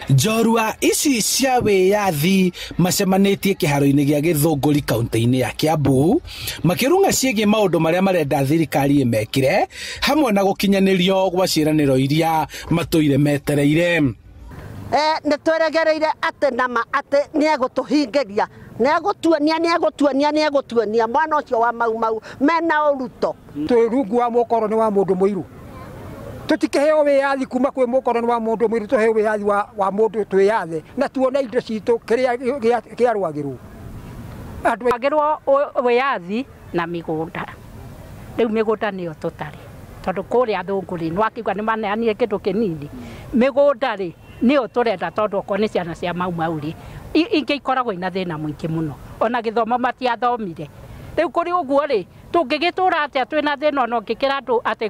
Njorua ici cia wĩyathi macemanĩtie kĩharo-inĩ gĩa Gĩthũngũri kaunti-inĩ ya Kiambu makĩrung'a ciĩgiĩ maũndũ marĩa marenda thirikari ĩmekĩre hamwe na gũkinyanĩrio gwa ciĩranĩro iria matũire metereire. Nĩ tweregereire atĩ nama atĩ nĩ egũtũhingĩria, nĩ egũtuonia, nĩ egũtuonia, nĩ egũtuonia mwana ũcio wa Mau Mau mena ũruto. Twĩ rungu wa mũkoroni wa mũndũ mũirũ, tutikiheo wĩyathi kuma kwĩ mũkoroni wa mũndũ mũirũ, tuheo wĩyathi wa mũndũ twĩyathe na tuone indo citũ kĩrĩa kĩarũagĩrwo. Andũ agĩrwo wĩyathi na mĩgũnda, rĩu mĩgũnda nĩyo tũtarĩ tondũ kũrĩa Thũngũri nĩ wakiuga nĩ maneanire kĩndũ kĩnini. Mĩgũnda rĩ nĩyo tũrenda tondũ okorwo nĩ ciana cia Mau Mau rĩ ingĩ ikoragwo ina thĩna mũingĩ mũno, ona gĩthomo matiathomire. Rĩu kũrĩ ũguo rĩ tũngĩgĩtũra atĩa twĩna thĩna ona ũngĩkĩra andũ atĩ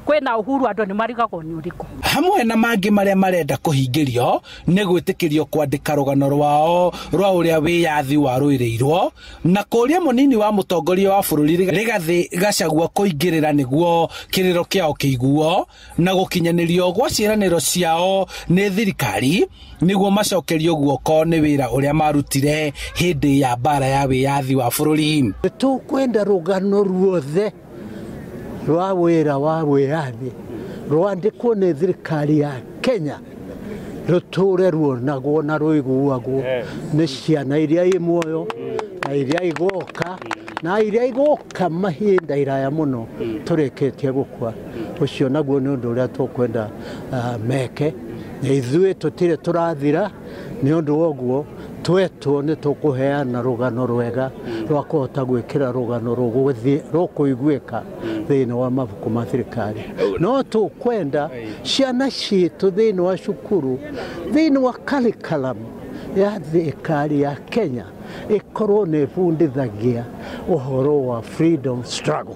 kwĩna uhuru andũ nĩ marigagwo nĩ ũrĩkũ. Hamwe na mangĩ marĩa marenda kũhingĩrio nĩ gwĩtĩkĩrio kwandĩka rũgano rwao rwa ũrĩa wĩyathi warũĩrĩirwo na kũria mũnini wa mũtongoria wa bũrũri Rigathĩ Gachagua kũingĩrĩra nĩguo kĩrĩro kĩao kĩiguo na gũkinyanĩrio gwa ciĩranĩro ciao nĩ thirikari nĩguo macokerio guoko nĩ wĩra ũrĩa marutire hĩndĩ ya mbara ya wĩyathi wa bũrũri. Tũkwenda rũgano ruothe rwa wĩra wa wĩyathi rwandĩkwo nĩ thirikari ya Kenya rũtũre ruonagwo na rũiguagwo nĩ ciana iria i muoyo na iria igoka na iria igoka mahinda iraya mũno tũrĩkĩtie gũkua. Ũcio naguo nĩ ũndũ ũrĩa tũkwenda meke, na ithuĩ tũtirĩ tũrathira nĩ ũndũ wa ũguo twetwo nĩ tũkũheana rũgano rwega rwa kũhota gwĩkĩra rũgano rũkũiguĩka thĩinĩ wa mabuku ma thirikari. No tũkwenda ciana citũ thĩinĩ wa cukuru, thĩinĩ wa curriculum ya thirikari ya Kenya ĩkorwo nĩ ĩbundithagia ũhoro wa freedom struggle.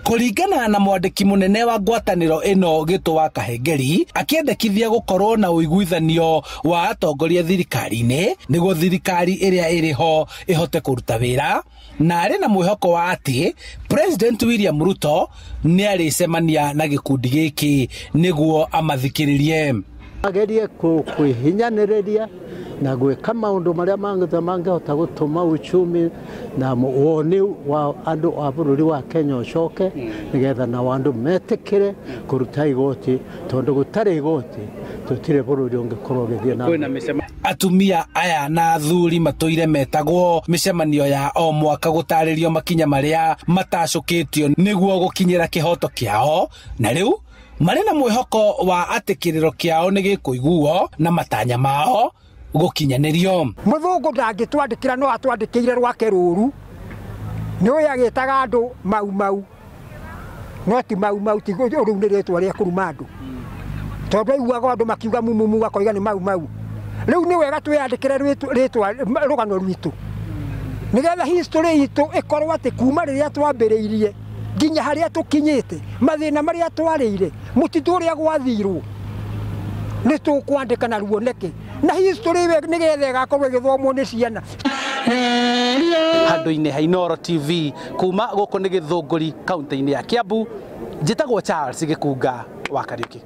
Kũringana na mwandĩki mũnene wa ngwatanĩro ĩno Gĩtũ wa Kahengeri, akĩendekithia gũkorwo na ũiguithanio wa atongoria thirikari-inĩ nĩguo thirikari ĩrĩa ĩrĩ ho ĩhote kũruta wĩra, na arĩ na mwĩhoko wa atĩ President William Ruto nĩ arĩcemania na gĩkundi gĩkĩ nĩguo amathikĩrĩrie. Agerie kwĩhinyanĩrĩria na gwĩka maũndũ marĩa mangĩhota gũtũma uchumi na woni wa andũ a bũrũri wa Kenya ũcoke, nĩgetha nao andũ metĩkĩre kũruta igoti, tondũ gũtarĩ igoti tũtirĩ bũrũri ũngĩkorwo ũgĩthiĩ na mbere. Atumia aya na athuri matũire metagwo mĩcemanio ya o mwaka gũtarĩrio makinya marĩa matacũkĩtio nĩguo gũkinyĩra kĩhoto kĩao, na rĩu marĩ na mwĩhoko wa atĩ kĩrĩro kĩao nĩ gĩkũiguo na matanya mao gũkinyanĩrio. Mũthũngũ ndangĩtwandĩkĩra no atwandĩkĩire rwake rũru, nĩ ũyũ agĩtaga andũ Mau Mau, no ti Mau Mau, ti rĩu nĩ rĩtwa rĩa kũruma andũ, tondũ aiguaga andũ makiuga mumumu akoiga nĩ Mau Mau. Rĩu nĩ wega twĩyandĩkĩre rĩtwa rũgano rwitũ nĩgetha history itũ ĩkorwo atĩ kuma rĩrĩa twambĩrĩirie nginya harĩa tũkinyĩte, mathĩna marĩa twarĩire, mũtitũ ũrĩa gwathirwo nĩ tũkwandĩka na ruoneke, na history nĩgetha ĩgakorwo ĩgĩthomwo nĩ ciana. Handũ-inĩ ha Inooro TV kuma gũkũ nĩ Gĩthũngũri kaunti-inĩ ya Kiambu, njĩtagwo Charles Gĩkunga wa Kariuki.